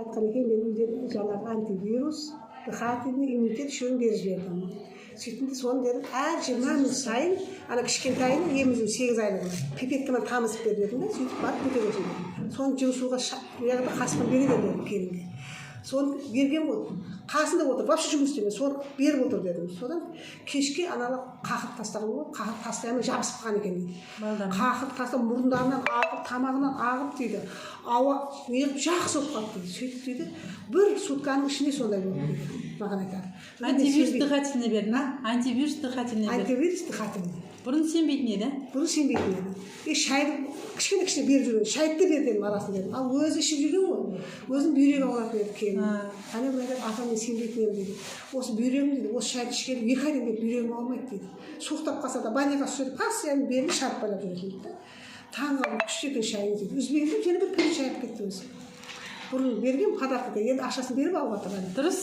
Айтқан екен, мен үйден жаңағы антивирус, дыхательный, иммунитет, үшеуін беріп жібердім. Сөйттім де, соны дедім, әр 20 минут сайын ана кішкентайын емізу, 8 айлығын пипеткамен тамызып бер дедім да, сөйтіп барып көтересің дедім. Соны жылы суға мына қасықпен бере бер дедім келінге. Соны берген ғой, қасында отыр, вообще жұмыс істемей, соны беріп отыр дедім. Содан кешке аналар қақырып тастаған ғой, қақырып тастай алмай жабысып қалған екен дейді. Қақырып тастап, мұрындарынан ағып, тамағынан ағып дейді, ауа неғып жақсы болып қалды дейді. Сөйтіп дейді, бір сутканың ішінде сондай болды дейді, маған айтады. Антивирус дыхательный берді ма? Антивирус дыхательный берді. Антивирус дыхательный. Бұрын сенбейтін еді. Бұрын сенбейтін еді. И шайды кішкене кішкене беріп жүрген, шайды да бер дедім арасында дедім. Ал өзі ішіп жүрген ғой, өзінің бүйрегі ауыратын еді келін. Әне бір айтады: «Апа, мен сенбейтін едім», – дейді. «Осы бүйрегім, – дейді, – осы шайды ішкелі 2 айдан бері бүйрегім ауырмайды», – дейді. Суықтап қалса да, баняға түссе де, постоянно белін шарп байлап жүретін дейді да. «Таң қалдым, күшті екен шайыңыз», – дейді. Үзбеймін деп, және бір пакет шай алып кетті өзі. Бұрын берген подаркаға, енді ақшасын беріп алып жатыр әлі. Дұрыс.